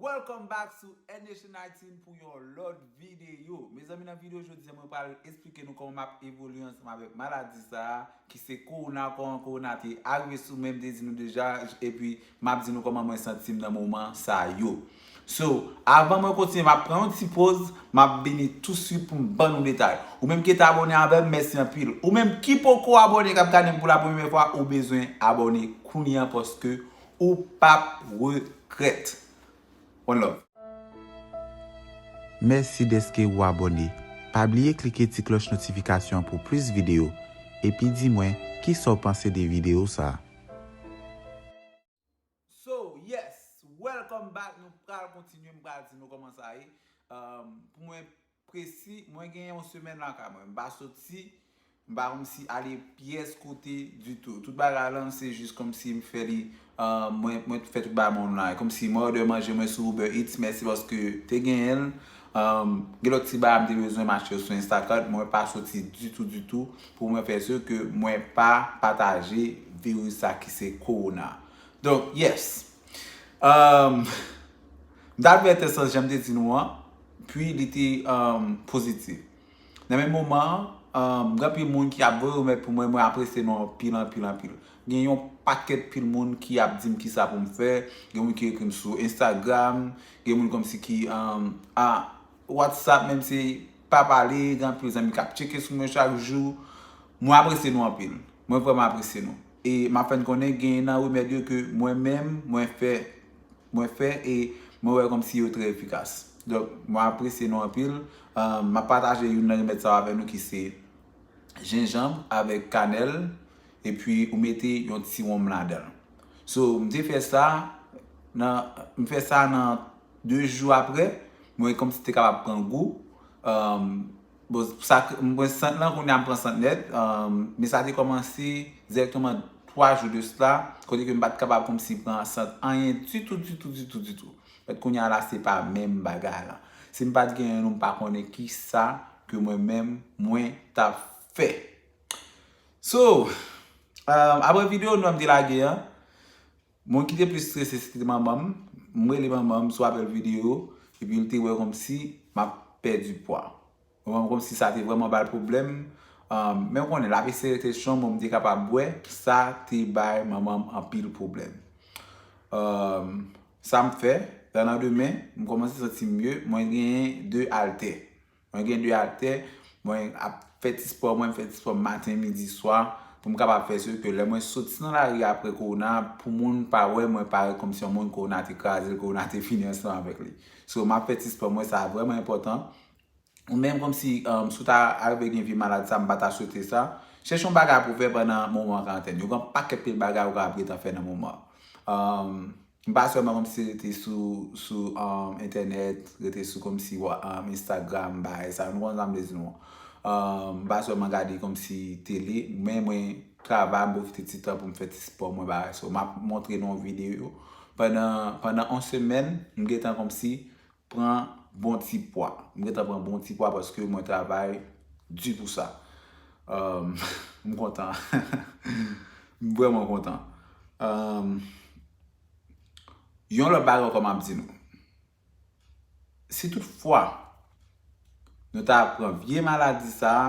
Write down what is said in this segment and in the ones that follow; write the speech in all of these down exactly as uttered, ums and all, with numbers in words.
Welcome back sou N Nation Haiti pou yon lòt videyo. Mezanmi, nan videyo jodi a, mwen pral eksplike nou kòman m ap evolye ansanm avèk maladi sa a, ki se kowona, kòman kowona te arive sou mwen, m te di nou deja, epi m ap di nou kòman mwen santi m nan moman sa yo. So, avan mwen kontinye, m ap pran yon ti poz, m ap vini touswit pou m ban nou detay. Ou menm ki te abòne avè m, mèsi anpil. Ou menm ki poko abòne, k ap gade m pou la premyè fwa, ou bezwen abòne kounye a paske ou p ap regrèt. One love. Mèsi dèske ou abòne. Pa bliye klike ti klòch notifikasyon an pou plis videyo. Epi di mwen, kisa w panse de videyo sa a? So, yes, welcome back. Nou pral kontinye, m pral di nou kòman sa ye. Um, pou mwen presi, mwen gen yon semèn lakay mwen. M pa soti, m pa kòmsi ale pyès kote ditou. Tout bagay lan, se jis kòmsi m fè li, uh, mwen, mwen fè tout bagay mwen la. Kòmsi mwen òdè manje mwen sou Uber Eats, mèsi paske te genyen l. Um, gen lòt ti bagay m te bezwen m achte yo sou Instacart, mwen pa soti ditou, ditou, pou mwen fè si ke mwen pa pataje viris sa ki se kowona. Donk, yes. Um, m t al fè tès lan jan m te di nou an, pi li te um, pozitif. Nan menm moman an, um, gen anpil moun ki ap voye remèd pou mwen, mwen apresye nou anpil, anpil, anpil. Gen yon pakèt pil moun ki ap di m kisa pou m fè, gen moun ki ekri m sou Instagram, gen moun kòmsi ki um, a WhatsApp, menm si pa pale, gen anpil zanmi k ap tcheke sou mwen chak jou. Mwen apresye nou anpil. Mwen vrèman apresye nou. E m ap fè n konnen gen nan remèd yo ke mwen menm, mwen fè, mwen fè e mwen wè kòmsi yo trè efikas. Donk, mwen apresye nou anpil. Uh, m ap pataje youn nan remèd sa yo avè nou ki se jenjanm avèk kanèl, epi ou mete yon ti wonm ladan l. So, m te fè sa, nan, m fè sa nan de jou apre, mwen kòmsi te kapab pran gou. Um, bon, sa, mwen sant lan, kounye a m pran sant nèt, um, men sa te kòmanse dirèkteman twa jou de sila, kote ke m pa t kapab kòmsi pran sant anyen ditou, ditou, ditou, ditou. Mèt kounye a la, se pa menm bagay la. Si m pa t genyen nou, m pa konnen kisa ke mwen menm, mwen t ap fè. So, um, apre videyo nou an m te lage an, moun ki te plis strese, se te manman m. M rele manman m sou apèl videyo, epi l te wè kòmsi m ap pèdi pwa. Manman m kòmsi sa te vrèman ba l pwoblèm. Um, men w konnen, lavi se rete chonm, bon, m te kapab wè, sa te bay manman m anpil pwoblèm. Um, sa m fè, lè nan demen, m kòmanse santi m mye, mwen genyen de altè. Mwen gen de altè, mwen ap fè ti spò, mwen fè ti spò maten, midi, swa, pou m kapab fè si ke lè mwen soti nan lari apre kowona, pou moun pa wè mwen parèt kòmsi yon moun kowona te kraze, kowona te fini ansanm avèk li. So, m ap fè ti spò, mwen sa vrèman enpòtan. Ou menm kòmsi, um, si w ta arive gen vye maladi sa, m pa ta swete sa. Chèche yon bagay pou w fè pandan moman karantèn. Yo gen pakèt pil bagay ou kapab gentan fè nan moman. Um, M pa sèlman kòmsi rete sou, sou um, entènèt, rete sou kòmsi um, Instagram, bagay sa, nou konn sa m vle di nou an. Um, m pa sèlman gade kòmsi tele, men mwen travay, m pwofite ti tan pou m fè ti spò mwen, bagay sa. M ap montre nou yon videyo. Pandan, pandan yon semèn, m gentan kòmsi pran bon ti pwa. M gentan pran bon ti pwa paske mwen travay di pou sa. Um, m kontan. M vrèman kontan. Um, Yon lòt bagay ankò m ap di nou. Si tout fwa nou ta pran vye maladi sa a,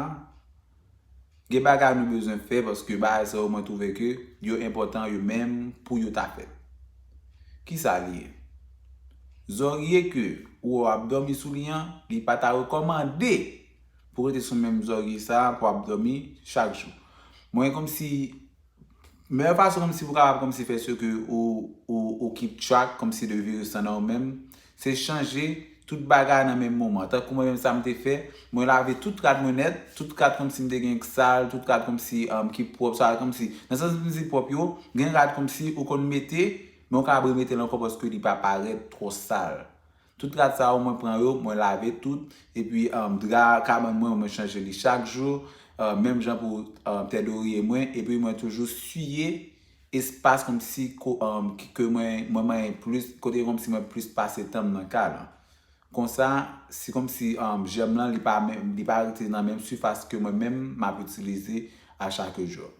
gen bagay nou bezwen fè paske bagay sa yo mwen twouve ke yo enpòtan yo menm pou yo ta fèt. Kisa li ye? Zòrye ke ou ap dòmi sou li an, li pa ta rekòmande pou rete sou menm zòrye sa a pou ap dòmi chak jou. Mwen kòmsi Meyè fason kòmsi pou kapab kòmsi fè si ke ou, ou, ou keep track kòmsi de viris lan nan ou menm, se chanje tout bagay nan menm moman. Tankou mwen menm sa m te fè, mwen lave tout rad mwen nèt, tout rad kòmsi m te gen k sal, tout rad kòmsi um, ki pwòp, sa kòmsi, nan sans m di pwòp yo, gen rad kòmsi ou konn mete, men ou kapab remete l ankò paske li pa parèt twò sal. Tout rad sa yo, mwen pran yo, mwen lave tout. Epi um, dra kabann mwen, mwen chanje li chak jou. Um, menm jan pou um, tèt dorye mwen. Epi mwen toujou siye espas kòmsi ko, um, ki, ke mwen, mwen manyen plis, kote kòmsi mwen plis pase tan m nan kay lan. Konsa, se kòmsi um, jèm lan, li pa, menm, li pa rete nan menm sifas ke mwen menm m ap itilize a chak jou.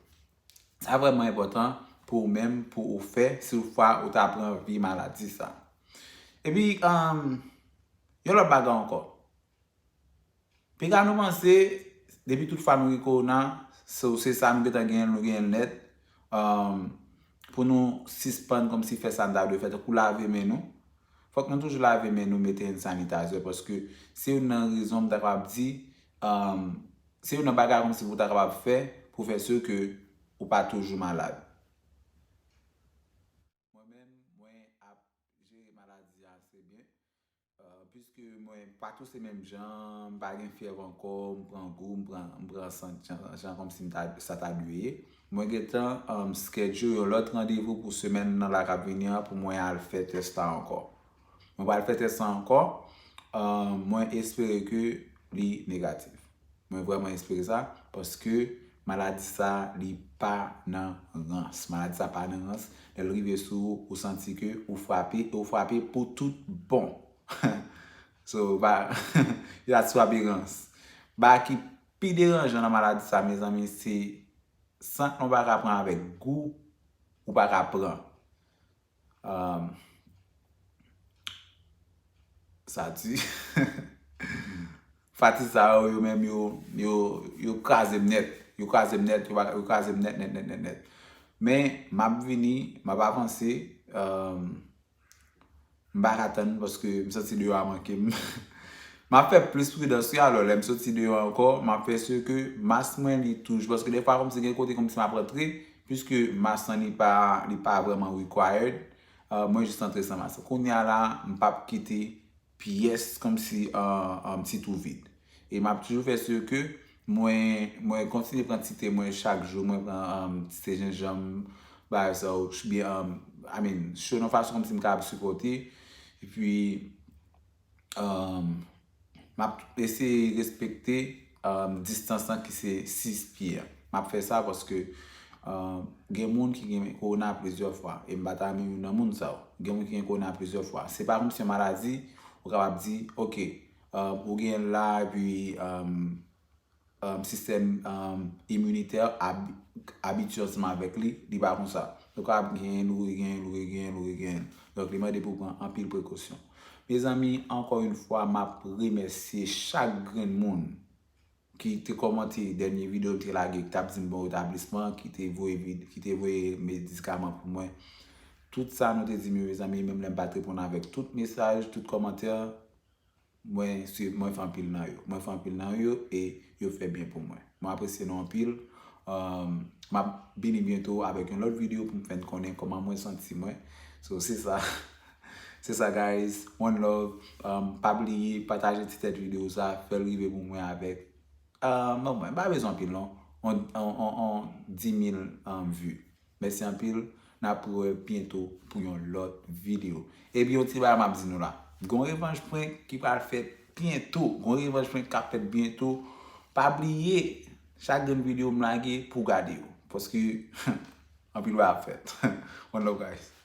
Sa vrèman enpòtan pou ou menm, pou ou fè, si toutfwa ou ta pran vye maladi sa. Epi, um, yon lòt bagay ankò. Piga nou panse, depi tout fwa nou gen kowona, so, se sa nou gentan genyen, nou genyen nèt. Um, pou nou sispann kòmsi fè sa n ta dwe fè, tankou lave men nou. Fòk nou toujou lave men nou, mete hand sanitizer, paske se youn nan rezon m ta kapab di, um, se youn nan bagay kòmsi pou w ta kapab fè pou fè si ke ou pa toujou malad. Mwen menm, mwen ap jere maladi a ase byen. Uh, piske mwen pa touse menm jan, m pa gen fyèv ankò, m pran gou, m pran, m pran sant jan, jan kòmsi m ta, sa ta dwe ye. Mwen gentan, um, schedule yon lòt randevou pou semèn nan la k ap vini an pou mwen al fè tès la ankò. Mwen pral fè tès la ankò. Um, mwen espere ke li negatif. Mwen vrèman espere sa, paske maladi sa, li pa nan rans. Maladi sa pa nan rans. Lè l rive sou ou, ou santi ke ou frape, e ou frape pou tout bon. So, ba, that's what happens. Ba ki pi deranjan nan maladi sa, mezanmi, se sant nou pa ka pran avèk gou, ou pa ka pran. Um, sa di. Fati sa yo, yo menm, yo, yo, yo kraze m nèt. Yo kraze m nèt, yo pa, yo kraze m nèt, nèt, nèt, nèt, nèt. Men, m ap vini, m ap avanse. Um, M pa ka tann paske m santi deyò a manke m. M ap fè plis pridans, wi, alò, lè m soti deyò ankò, m ap fè si ke mas mwen li toujou, paske defwa kòmsi gen kote kòmsi m ap rantre, piske mas lan li pa, li pa vrèman required, uh, mwen jis antre san mas. Kounye a la, m p ap kite pyès kòmsi, uh, um, ti tou vid. E m ap toujou fè si ke mwen, mwen kontinye pran ti te mwen chak jou, mwen pran, um, ti te jenjanm, bagay sa yo, oubyen, um, I mean, cho nan fason kòmsi m kapab sipòte. Epi, um, m ap eseye respekte, um, distans lan ki se sis pye a. M ap fè sa paske, um, gen moun ki gen kowona plizyè fwa, e m pa ta renmen youn nan moun sa yo. Gen moun ki gen kowona plizyè fwa. Se pa kòmsi yon maladi, ou kapab di, oke, um, ou gen l la, epi, um, um, sistèm, um, iminitè ab-, abitye ansanm avèk li, li pa konsa. Ou ka ap genyen l, ou regenyen l, ou regenyen l, ou regenyen l. Donk, li mande pou w pran anpil prekosyon. Mezanmi, ankò yon fwa, m ap remèsye chak grenn moun ki te kòmante dènye videyo m te lage, ki t ap di m bon retablisman, ki te voye vid-, ki te voye medikaman pou mwen. Tout sa nou te di m yo, mezanmi, menm lè m pa t reponn avèk tout mesaj, tout kòmantè, Mwen swiv, mwen fè anpil nan yo. Mwen fè anpil nan yo e yo fè byen pou mwen. Mwen apresye nou anpil. Um, m ap vini byento avèk yon lòt videyo pou m fè n konnen kòman mwen santi mwen. So, se sa. Se sa, guys. One love. Um, pa bliye pataje ti tèt videyo sa. Fè l rive pou mwen avèk, um, bon, mwen pa bezwen anpil, non. On, on, on, on dis mil, um, vues. Mèsi anpil. N ap rewè byento pou yon lòt videyo. Epi yon ti bagay m ap di nou la. Gon revanj prank ki pral fèt byento. Gon revanj prank k ap fèt byento. Pa bliye, chak grenn videyo m lage pou w gade yo. Paske anpil bagay ap fèt. One love, guys.